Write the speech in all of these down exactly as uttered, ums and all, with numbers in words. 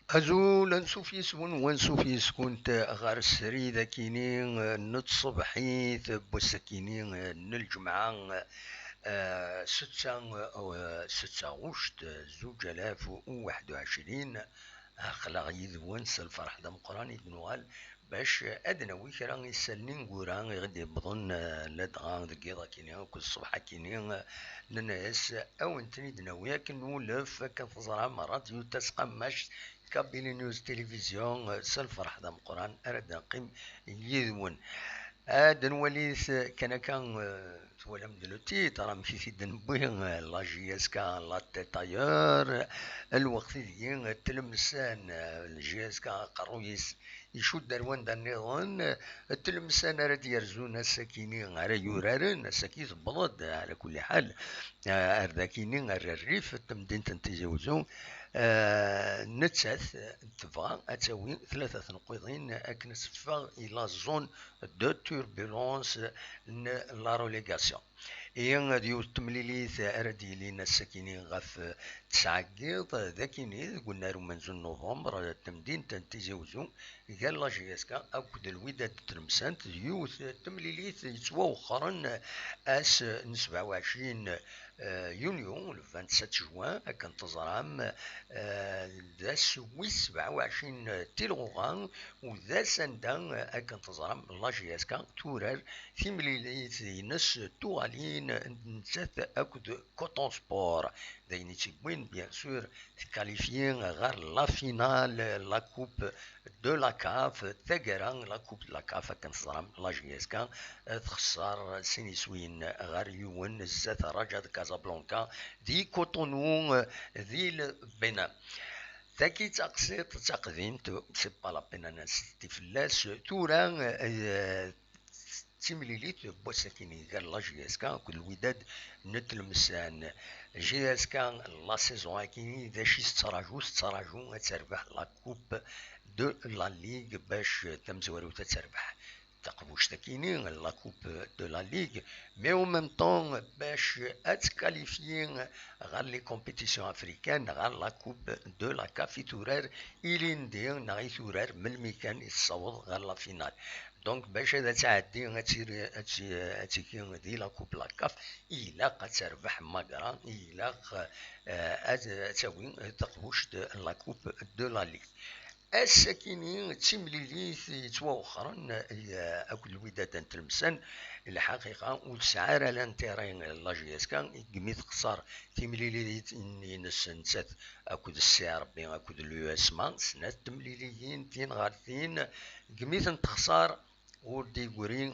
Azul, ansuf yes-wen, wansuf yes-kunt ɣer srid akini n tṣebḥit n wass akini n lǧemɛa, eh, setta, eh, setta ɣuct, zuǧ alaf u waḥed u ɛecrin. Aql-aɣ yid-wen s lferḥ d ameqqran i d-nuɣal bac ad nawi kra isallen ineggura i ɣ-d-yewwḍen, eh, ladɣa deg yiḍ akini akked ṣṣbeḥ akini, eh, nenna-as a wen-ten-id-nawi akken nulef, akken teẓram, Radyu Tasqammact, Kabili News Télévision, eh, s lferḥ d ameqqran ara d-neqqim yid-wen. Ad nwali kan akka, eh, twalam-d le titre, amek i t-id-newwi, eh, la J S K, la tête ailleurs, lweqt ideg, eh, Tlemsan, eh, J S K aqerruy-is icudd ar wanda nniḍen, eh, Tlemsan ara d-yerzun ass-akini, ara yuraren, ass-agi tewweḍ-d, ala kulli ḥal, eh, ar dakini, ar rrif n temdint n Tizi Uzzu, eh, nettat tebɣa ad tawi tlata tneqqiḍin akken ad teffeɣ i la zone de turbulence n la relégation. Ihi d yiwet n temlilit ara d-yilin ass-akini ɣef tesɛa n yiḍ, d akini deg unnar umenzu n novembre, temdint n Tizi Uzzu, gar la J S K akked Lwidad n Tlemsant, d yiwet n temlilit yettwawexxren ass n sebɛa u ɛecrin, eh, yunyu, le vingt-sept juin, akken teẓram, eh, d ass wis sebɛa u ɛecrin tilɣuɣa, u d ass anda, eh, akken teẓram, la J S K turar timlilit-ines tuɣalin n nettat akked Coton Sport. D ayen i tt-yewwin, bien sûr, tkalifyi ɣer la finale, la coupe de la CAF, taggara, la coupe de la CAF, akken teẓram, la J S K, eh, texṣer sin iswiyen ɣer yiwen zdat Raja de Casablanca di Cotonou, eh, di Lbena. Tagi d taqsiṭ, d taqdimt, c'est pas la peine ad nsisti fell-as. Tura, eh, d timlilit n wass-akini gar la J S K akked Lwidad n Tlemsan. J S K, la saison-akini, d acu i tettraǧu? Tettraǧu ad terbeḥ la Coupe de la Ligue bac tamezwarut ad terbeḥ taqbuct-akini, la Coupe de la Ligue, mais en même temps bac ad tkalifyi ɣer les compétitions africaines, ɣer la Coupe de la CAF i turar ilindi neɣ i turar melmi kan i tessaweḍ ɣer la finale. Donc bac ad tɛeddi ad tiri, ad ti-, ad tigi di la Coupe la CAF, ilaq ad terbeḥ magra, ilaq, eh, ad, ad tawi taqbuct la Coupe de la Ligue. Ass-akini d timlilit yettwawexxren, eh, akked Lwidad n Tlemsan. Lḥaqiqa ur tesɛi ara l'intérêt la J S K, i gmi texṣer timlilit-ines nettat akked C R B akked l'U S M A, snat temliliyin tin ɣer tin, gmi tent-texṣer ur d-yegri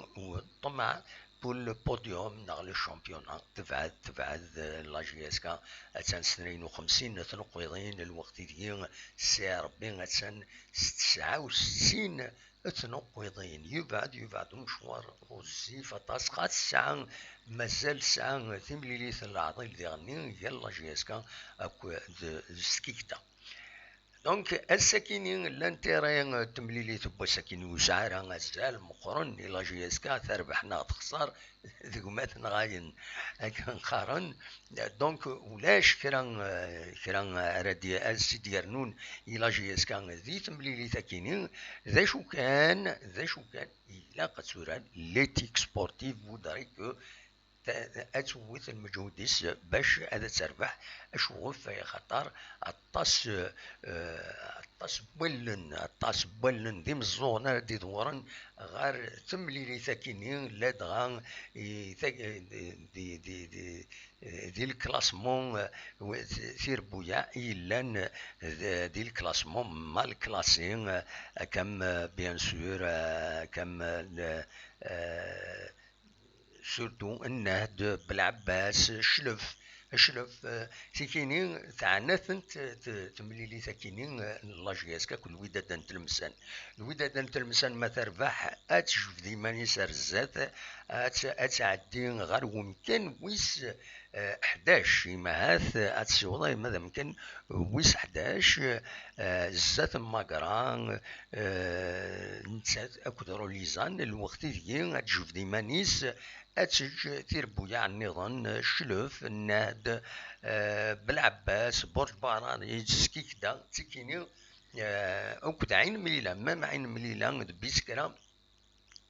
ṭṭmeɛ pour le podium neɣ le championnat. Tebɛed, tebɛed, eh, la J S K attan s tnayen u xemsin tneqqiḍin, lweqt ideg C R B attan s tesɛa u settin tneqqiḍin. Yebɛed, yebɛed umecwar ɣezzif aṭas, xas tesɛa, mazal tesɛa timlilit n leɛḍil diɣenni gar la J S K akked Skikda. Donc, ass-akini, l'intérêt n temlilit n wass-akini ur yesɛi ara azal meqqren i la J S K, terbeḥ neɣ texṣer, d gma-tneɣ ayen akken qqaren. Donc, ulac kra, kra ara d-, ad s-id-yernun i la J S K di temlilit-akini. D acu kan, d acu kan, ilaq ad turar l'éthique sportive voudrait que ta-, ad tewwet lmeǧhud-is bac ad terbeḥ. Acuɣef? Axaṭer aṭas, eh, aṭas n wallen, aṭas n wallen d imeẓẓuɣen ara d-idewwren ɣer temlilit-akini, ladɣa i ta-, di, di, di, di le classement, eh, w-, tirbuyaɛ i yellan, eh, di le classement mal classé, eh, comme, eh, bien sûr, eh, comme, eh, le, eh, surtout Nnehd, Belɛebbas, Cclef. Cclef, eh, tikini teɛna-tent, eh, t-, temlilit-akini, eh, n la J S K akked Lwidad n Tlemsan. Lwidad n Tlemsan ma terbeḥ, ad tejbed iman-is ar zdat, ad t-, ad tɛeddi ɣer wemkan wis, eh, ḥdac, imahat, eh, ad tessiweḍ arma d amkan wis ḥdac, eh, zdat n Magra, eh, nettat akked Rulizan, lweqt ideg ad tejbed iman-is, ad teǧǧ tirbuyaɛ nniḍen, Cclef, Nnehd, eh, Belɛebbas, Burǧ Baṛaṛij, Skikda, tikini, eh, akked Ɛin Mlila, même Ɛin Mlila d Biskra,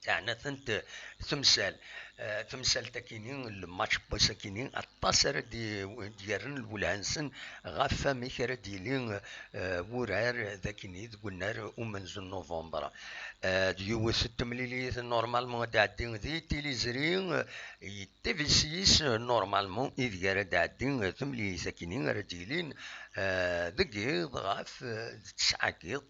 teɛna-tent temsal. Eh, temsalt akini, le match n wass akini, aṭas ara d-, d-yerren lwelha-nsen ɣef wamek ara d-yili, eh, wurar d akini deg unnar umenzu n novembre. Eh, d yiwet n temlilit normalement ad d-tɛeddi di Tiliẓri, eh, i T V six, eh, normalement ideg ara d-tɛeddi, eh, temlilit akini ara d-yilin, eh, deg yiḍ ɣef, eh, d tesɛa n yiḍ,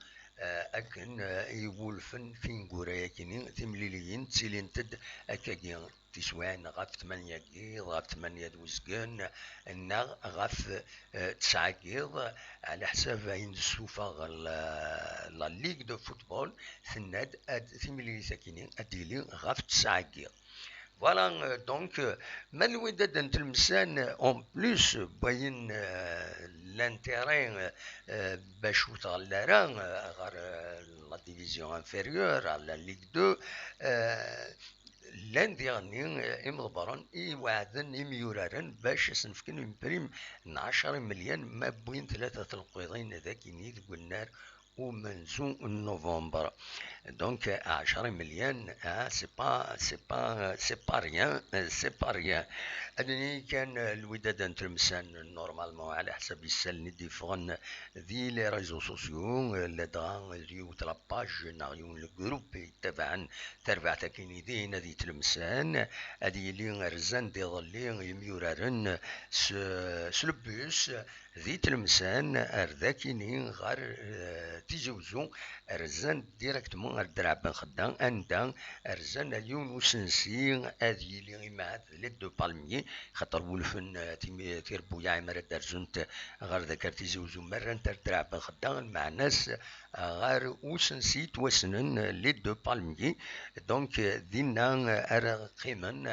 eh, akken, eh, i wulfen tineggura-yakini, timliliyin ttilint-d akkagi tiswiɛin ɣef tmanya n yiḍ, ɣef tmanya d uzgen, neɣ ɣef, eh, tesɛa n yiḍ, ɛla ḥsab ayen d-tessufeɣ la, la Ligue de football, tenna-d ad timlilit-akini ad d-tili ɣef tesɛa n yiḍ. Voilà, euh, donc, euh, ma d Lwidad n Tlemsan, euh, en plus, euh, n wayen, euh, l'intérêt, euh, euh, bac ur tɣelli ara, euh, ɣer, euh, la division inférieure, à la Ligue deux, euh, llan diɣenni, euh, imḍebbren i iweɛden imyuraren bac ad sen-fken une prime n ɛecra imelyan ma wwin tlata tleqqiḍin d akini deg unnar umenzu n novembre. Donc, ɛecra imelyan, ah, c'est pas, c'est pas, c'est pas rien, euh, c'est pas rien. Ad nini kan, euh, Lwidad n Tlemsan, normalement, ɛla ḥsab isallen i d-yeffɣen di les réseaux sociaux, euh, ladɣa d yiwet la page neɣ yiwen le groupe yettabaɛen tarbaɛt akini din ad Tlemsan, ad yili rzan-d iḍelli imyuraren s, s le bus, di Tlemsan ar dakini ɣer, eh, Tizi Uzzu, rzan directement ar Draɛ Ben Xedda, anda rzan ar yiwen usensi ad yili imahat les deux palmiers, xaṭer wulfen, eh, timi-, tirebbuyaɛ mi ara d-rzunt ɣer dak ar Tizi Uzzu, ma rrant ar Draɛ Ben Xedda, lmeɛna-s, eh, ɣer usensi yettwassnen, eh, les deux palmiers. Donc, eh, dinna, eh, ara qqimen,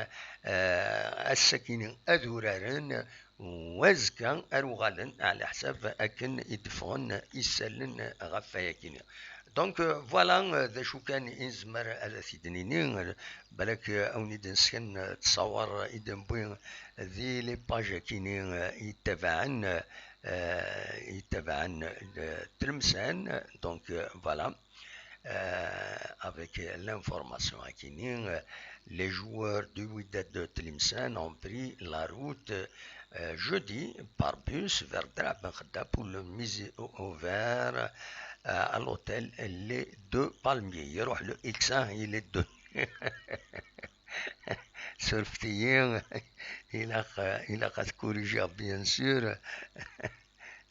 eh, ass-akini ad uraren, u azekka ar uɣalen, ɛla ḥsab akken i d-ffɣen isallen ɣef wayakini. Donc, euh, voilà, euh, d acu kan i nezmer ad t-id-nini, euh, balak, euh, ad wen-id-nesken, euh, ttṣawer i d-newwi di les pages akini, euh, yettabaɛen, euh, yettabaɛen, euh, Tlemsan. Donc, euh, voilà. Euh, avec l'information akini, euh, les joueurs du Wydad de Tlemcen ont pris la route, euh, jeudi par bus vers Draɛ Ben Xedda pour le mise au, au vert, euh, à l'hôtel Les Deux Palmiers. يروح le X un et les deux. Surfet-iyi, ilaq, ilaq ad t-corrigiɣ, bien sûr.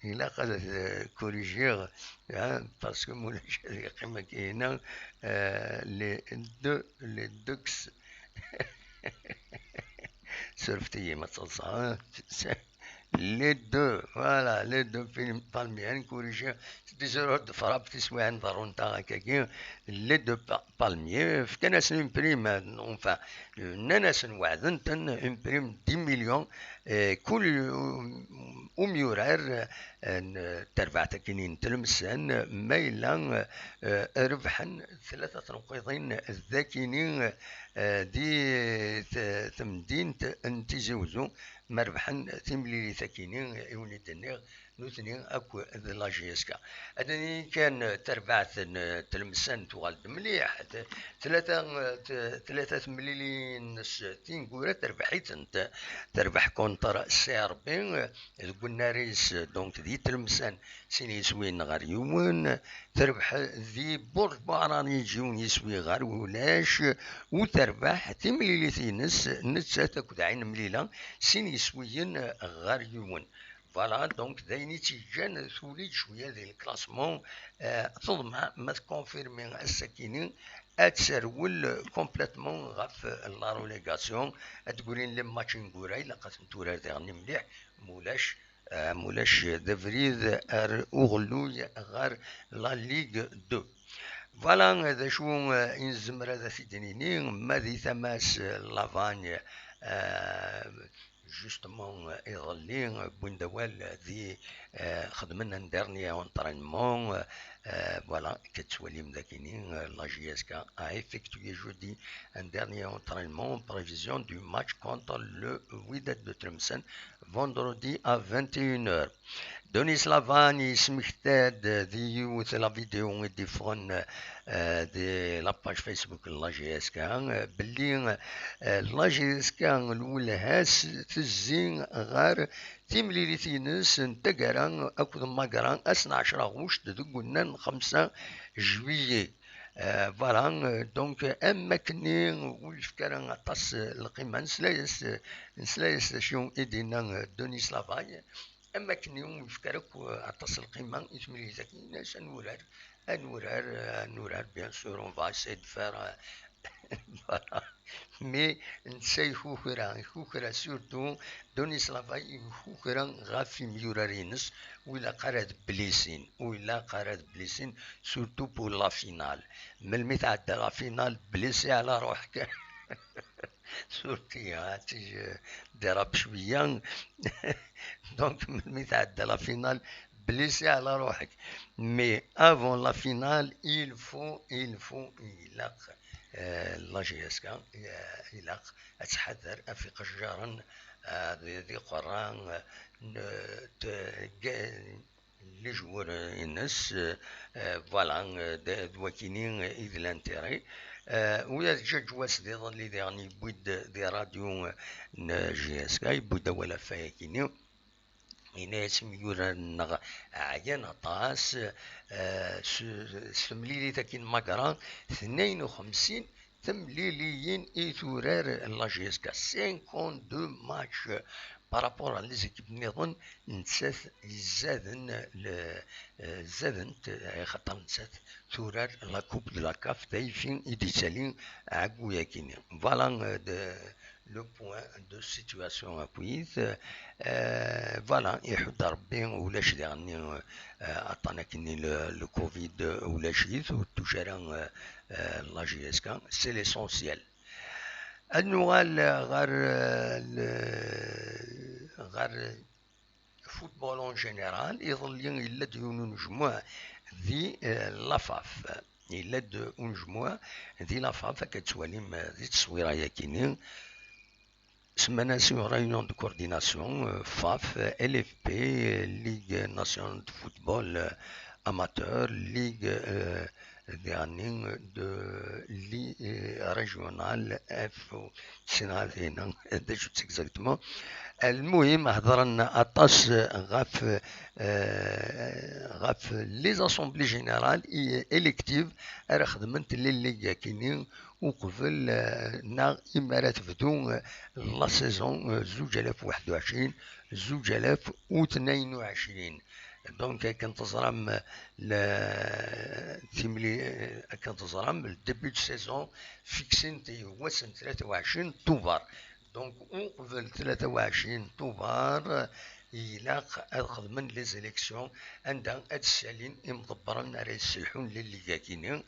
Ilaq ad t-corrigiɣ, hein, parce que ma ulac ad yeqqim akka, euh, les deux, les deux. Surfet-iyi ma ttaḍsaɣ, hein. Les deux, voilà, les deux palmiers, corrigé. Des erreurs de frappe, tiswiɛin ḍerrunt-aɣ akkagi, les deux pa-, palmiers, fkan-asen une prime, euh, enfin, euh, nnan-asen, weɛden-ten une prime dix millions, euh, kul, euh, umyurar, euh, n terbaɛt akini n Tlemsan, ma yella, euh, rebḥen tlata tneqqiḍin d akini, euh, di t-, temdint n Tizi Uzzu, ma rebḥen timlilit akini i wen-id-nniɣ, nutni akk d la J S K. Ad nini kan, eh, tarbaɛt n, eh, Tlemsan tuɣal-d mliḥ. T-, tlata, eh, t-, tlata temliliyin-nnes tineggura terbeḥ-itent. Terbeḥ contre C R B, eh, deg unnar-is, eh, donc di Tlemsan sin yiswiyen ɣer yiwen. Terbeḥ di Burj Buɛrariǧ yiwen yiswi ɣer ulac. U terbeḥ timlilit-ines nettat akked Ɛin Mlila sin yiswiyen ɣer yiwen. Voilà, donc d ayen i tt-yeǧǧan tuli-d cwiya di le classement, euh, teḍmeɛ ma tconfirmi ass-akini ad terwel complètement ɣef la relégation, ad d-grin les matchs ineggura, ilaq ad ten-turar diɣen mliḥ, mulac, euh, mulac d abrid ar uɣelluy ɣer la Ligue deux. Voilà, d acu, euh, i nezmer ad t-id-nini, ma di tama-s, euh, Lavagne, euh, Justement, euh, iḍelli, euh, wwin-d awal, euh, di, euh, xedmen un dernier entraînement, euh, euh, voilà, que tettwalim dakini, euh, la J S K a effectué jeudi un dernier entraînement en prévision du match contre le Wydad de Tlemcen, vendredi à vingt et une heures. Denis Lavagn yesmekta-d di yiwet la vidéo i d-iffɣen, euh, di la page Facebook n la J S K, euh, belli, euh, la J S K lwelha-s tezzi ɣer timlilit-ines n taggara akked Magra ass n ɛecra ɣuct deg unnar n xemsa juillet. Euh, voilà, euh, donc, am akken ur yefki ara aṭas, euh, lqima, nesla-as, euh, nesla-as d acu i d-yenna, euh, Denis Lavagn. Am akken ur yefki ara akk, euh, aṭas n lqima i temlilit-agi, yenna-as ad nurar, ad nurar, euh, ad nurar, bien sûr, on va essayer de faire, euh, voilà. Mais netta ikukra, ikukra surtout, Denis Lavagn ikukra ɣef imyurar-ines, ur ilaq ara ad blisin, ur ilaq ara ad blisin, surtout pour la finale. Melmi tɛedda la finale, blisi ɛla ruḥek. Surtout, hein, tu, je dérape شوية. Donc, melmi tɛedda la finale, blisi ɛla ruḥek. Mais avant la finale, il faut, il faut, ilaq, euh, la J S K, euh, ilaq ad tḥader ɣef iqejjaren, euh, d, d iqerra, euh, n, t, g, les joueurs-ines, euh, euh, voilà, euh, d, d wakini, euh, i d l'intérêt. Euh, ula d Judge West d iḍelli diɣen yewwi-d di radio, euh, n J S K, yewwi-d awal ɣef wayakini. Yenna-as imyurar-nneɣ ɛyan aṭas, eh, s, s temlilit-agi n Magra, tnayen u xemsin temliliyin i turar la J S K, cinquante-deux matchs par rapport à les équipes nniḍen, nettat izzaden le, eh, zzadent, eh, axaṭer nettat turar la Coupe de la CAF, d ayfi i d-ittalin ɛeggu-yagini. Voilà, eh, de, le point de situation akkit. Euh, voilà, iḥudd Rebbi, ulac diɣenni, euh, aṭṭan akkenni le, le covid, ulac-it, ur tuc ara, euh, euh, la J S K, c'est l'essentiel. Ad nuɣal ɣer, euh, le, ɣer football en général, iḍelli yella-d yiwen unejmuɛ di, euh, la FAF. Yella-d unejmuɛ di la FAF, akka tettwalim, euh, di tteswira-yagini. Semman-as une réunion de coordination, euh, FAF, euh, L F P, euh, Ligue nationale de football, euh, amateur, Ligue, euh, diɣenni de Ligue, euh, régionale F, ur ssineɣ ara d acu-tt exactement. Lmuhim, hedren aṭas, euh, ɣef, euh, ɣef les assemblées générales et électives ara xedment les ligues-agi-ni uqbel, eh, neɣ imi ara tebdu, eh, la saison, eh, zuǧ alaf u waḥed u ɛecrin, zuǧ alaf u tnayen u ɛecrin. Donc, akken teẓram, eh, le, timli, eh, akken teẓram, le début de saison fixé-t i wass n tlata u ɛecrin Tubeṛ. Donc, uqbel tlata u ɛecrin Tubeṛ, ilaq ad xedmen les élections anda ad ssalin imḍebbren ara yesselḥun les ligues-agi-ni.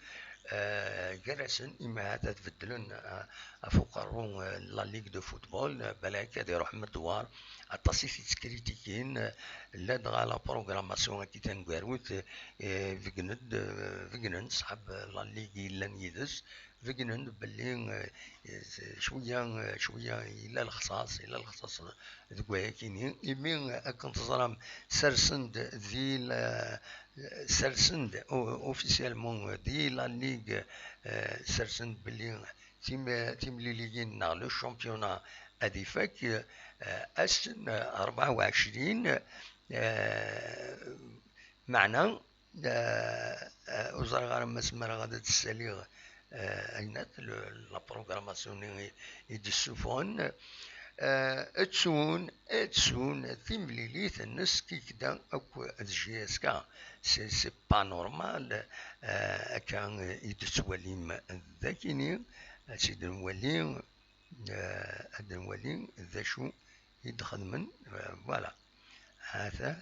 Eh, gar-asen, imi ahat ad beddlen, eh, ɣef uqerru, eh, n la Ligue de football, eh, balak ad iruḥ medwar, aṭas i t-ittkritikin, eh, ladɣa la programmation-agi taneggarut, eh, begnen-d, eh, begnen ṣṣḥab la Ligue yellan yid-s, begnen-d belli, eh, eh, cwiya, eh, cwiya yella lexṣaṣ, yella lexṣaṣ deg wayakini, imi, eh, akken teẓram, sersen-d di la, sersen-d o-, officiellement di la Ligue, eh, sersen-d belli tim-, timliliyin neɣ le championnat ad ifak, eh, ass n rebɛa u ɛecrin, eh, meɛna, eh, eh, ur ẓriɣ ara ma zemreɣ ad d-ssaliɣ, eh, ayen at le, la programmation-nni i, i d-ssufɣen. Eh, ttun, ttun timlilit-nnes Kikda akk d J S K. C'est, c'est pas normal, eh, akka i d-tettwalim dakini, ad tt-id-nwali, eh, ad nwali d acu i d-xedmen, eh, voilà. Hata.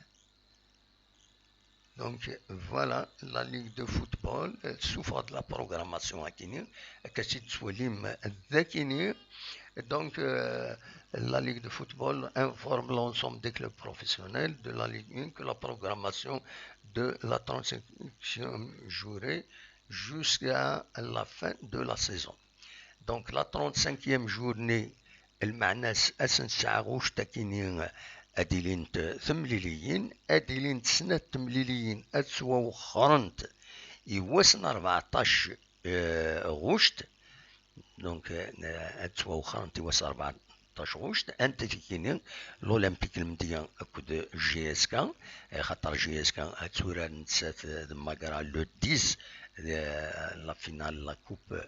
Donc, voilà, la Ligue de football, euh, tessufeɣ-d la programmation akini, akka tt-id-tettwalim dakini, Donc, euh, la Ligue de football informe l'ensemble des clubs professionnels de la Ligue un que la programmation de la trente-cinquième journée jusqu'à la fin de la saison. Donc, la trente-cinquième journée, lmeɛna-s ass n tesɛa ɣuct akini ad ilint temliliyin, ad ilint snat temliliyin ad ttwawexxrent i wass n rbeɛṭac, euh, ɣuct. Donc, euh, ad ttwawexxrent i wass rbeɛṭac ɣuct, anta tikini? L'Olympique Lmedya akked J S K, eh, xaṭer J S K ad turar nettat d Magra le dix, eh, la finale, la coupe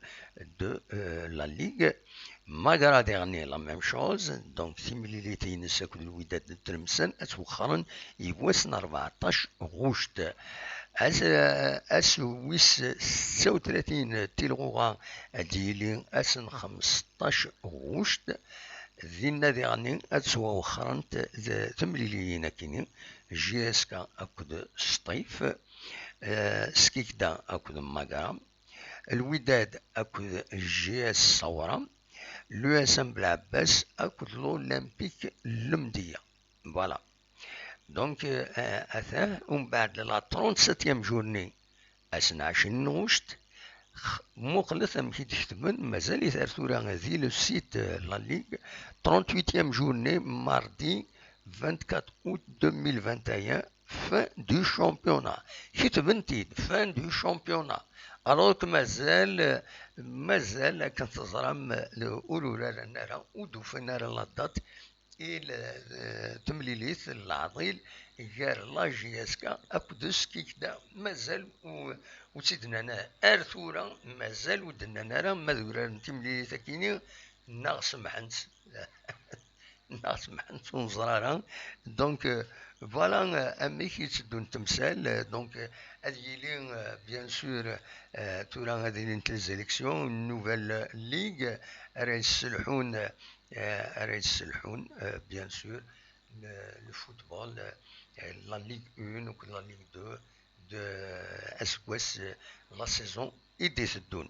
de, euh, la Ligue. Magra diɣenni, la même chose, donc timlilit-ines akked Lwidad n Tlemsan ad ttwexxren i wass n rbeɛṭac ɣuct. Ass, ass wis setta u tlatin tilɣuɣa ad d-yili ass n xmesṭac ɣuct. Dinna diɣenni ad ttwawexxrent d-, temliliyin akini, J S K akked Sṭif, eh, Skikda akked Magra, Lwidad akked J S Sawra, l'U S M Belɛebbas akked l'Olympique Lmedya. Voilà. Donc, euh, atan, umbeɛd la trente-septième journée, ass n ɛecrin n ɣuct, x-, muqlet amek i d-ketben, mazal-it ar tura di le site, euh, la Ligue, trente-huitième journée, mardi vingt-quatre août deux mille vingt et un, fin du championnat. Ketben-t-id, fin du championnat. Alors que mazal, mazal akken teẓram, ur uraren ara, ur d-ufan ara la date i l-, temlilit n leɛḍil gar la J S K akked Skikda. Mazal ur, ur tt-id-nnan ara. Ar tura mazal ur d-nnan ara ma ad uraren timlilit akini neɣ semḥent. Neɣ semḥent, ur neẓri ara. Donc, euh, voilà, euh, amek i tteddun temsal. Euh, donc, euh, ad yili, euh, bien sûr, euh, tura ad ilint les élections, une nouvelle ligue, euh, ara yesselḥun, euh, ara yesselḥun, euh, bien sûr, le, le football, euh, la Ligue un ou la Ligue deux, de, aseggas, la saison i d-iteddun.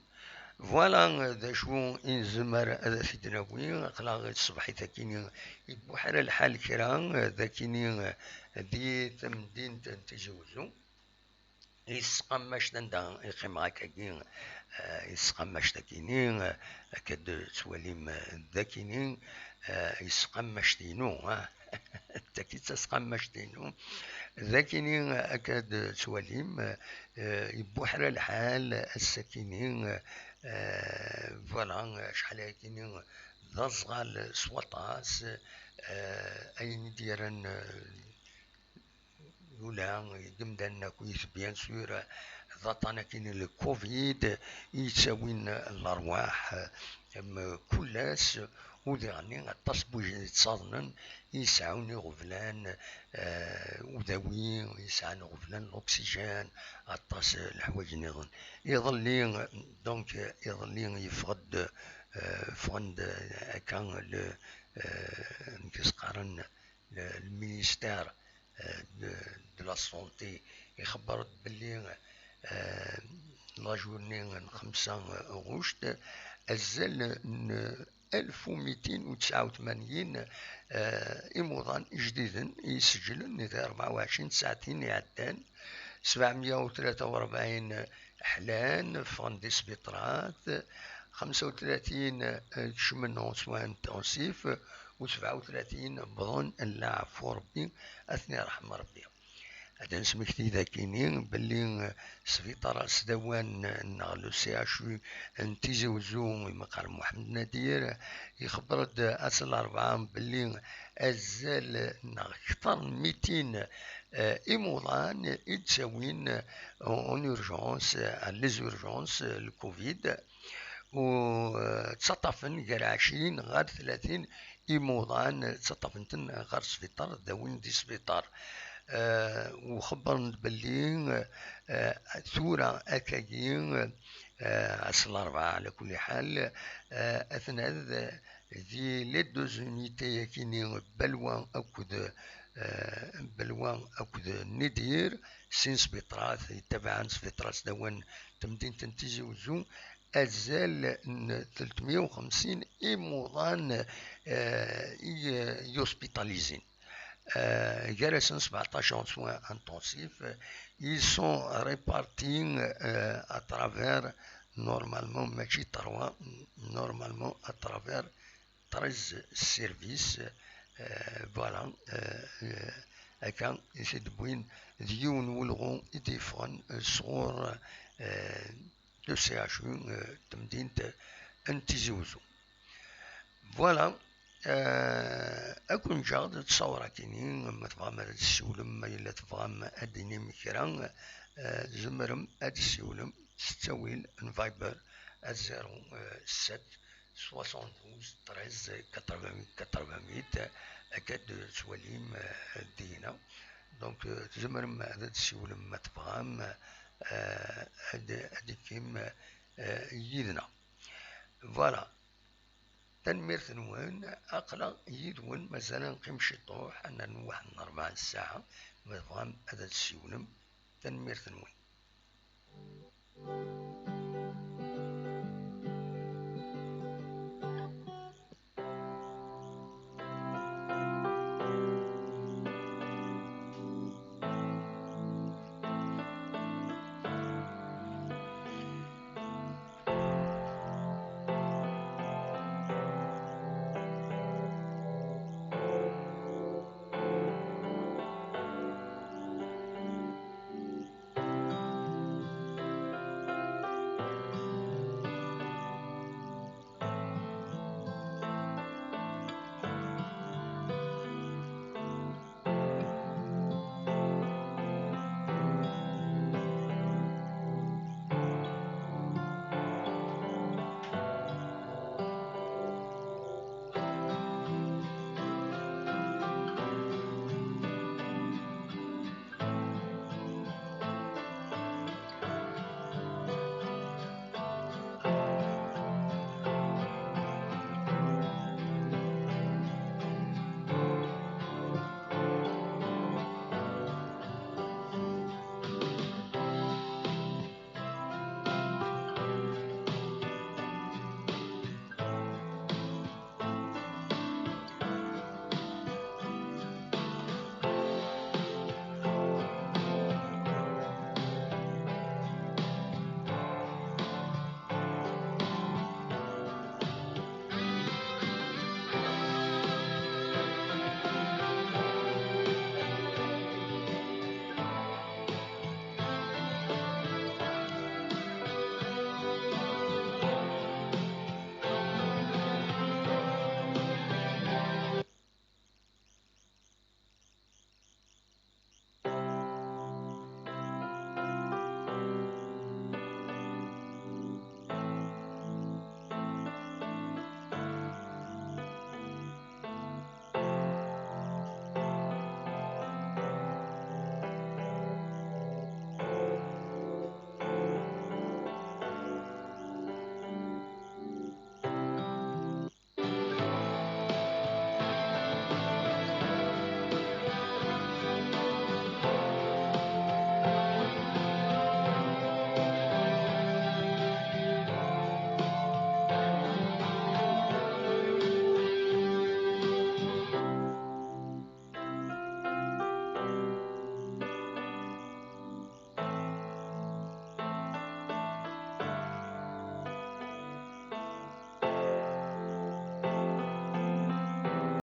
Voilà, euh, d acu i nezmer ad t-id-nawi. Aql-aɣ ṣṣbeḥ-it akini ibuḥra lḥal kra, euh, d akini, euh, di temdint n Tizi Wezzu. Yesqammac anda i qqimeɣ akkagi, euh, yesqammac akini, euh, akka d-tettwalim, euh, d akini, euh, yesqammac-inu, ah. Tagi d tasqammact-inu. D akini akka d-tettwalim, euh, ibuḥra lḥal ass-akini, euh, voilà, acḥal akini d aẓɣal s waṭas, euh, ayen i d-yerran, euh, ula deg yimdanen akkit, bien sûr, d aṭṭan akini le covid i yettawin lerwaḥ, euh, mkul ass, u diɣenni aṭas n wid yettaḍnen i yesɛun iɣeblan, euh, udawi, i yesɛan iɣeblan, l'oxygène, aṭas n leḥwayeǧ nniḍen. Iḍelli, donc, iḍelli yeffeɣ-d, euh, ffɣen-d akka le, euh, amek i s-qqaren, le, le ministère, euh, de, de la santé, ixebber-d belli, euh, la journée n xemsa ɣuct, azal n alef u mitin u tesɛa u tmanyin, euh, imuḍan ijdiden i yesejlen di rebɛa u ɛecrin ssaɛtin iɛeddan, sebɛemya u tlata u rebɛin ḥlan, ffɣen di sbiṭrat, xemsa u tlatin, euh, kecmen en soins intensifs, u sebɛa u tlatin wwḍen, n leɛfu Rebbi, ad ten-iṛḥem Rebbi. Ad d-nesmekti dakini belli, eh, sbiṭar asdawan neɣ le C H U n Tizi Wezzu, imeqqar Muḥemmed Nadir, ixebber-d ass n larebɛa belli azal neɣ kter n mitin, eh, imuḍan i d-ttawin, eh, en urgence, eh, les urgences, eh, le covid. U, eh, ttaṭṭafen gar ɛecrin ɣer tlatin imuḍan, ttaṭṭafen-ten ɣer sbiṭar, dawin di sbiṭar. Eh, u xebbren-d belli, eh, tura akkagi, eh, ass n larebɛa, ɛla kulli ḥal, eh, aten-ad di les deux unités-akini, Balwa akked, eh, Balwa akked Nidir, sin sbiṭrat yettabaɛen sbiṭrat s dawin n temdint n Tizi Wezzu, azal n tletmeyya u xemsin imuḍan, eh, i, i hospitalizin. Eh, gar-asen sebɛeṭṭac en soins intensifs. Ils sont répartis, eh, à travers, normalement, mačči trois, normalement, à travers treize services, eh, voilà, eh, eh, akka i t-id-wwin d yiwen n welɣu i d-yeffɣen, eh, sɣur, eh, le C H U, eh, n temdint n Tizi Uzzu. Voilà, eh, ad ken-ǧǧeɣ d ttṣawṛa-kini, ma tebɣam ad d-tessiwlem, ma yella tebɣam ad d-tinim kra, eh, tzemrem ad d-tessiwlem s ttawil n Viber à zéro sept soixante-douze treize quatre-vingt-huit quatre-vingt-huit, akka d-tettwalim, eh, dinna. Donc, eh, tzemrem ad d-tessiwlem ma tebɣam, eh, ad, ad d-tikim, eh, yid-neɣ. Voilà. Tanemmirt-nwen, aql-aɣ yid-wen, mazal ad neqqim ciṭuḥ, ad nernu waḥed n ṛebɛa ssaɛa, ma tebɣam ad d-tessiwlem. Tanemmirt-nwen.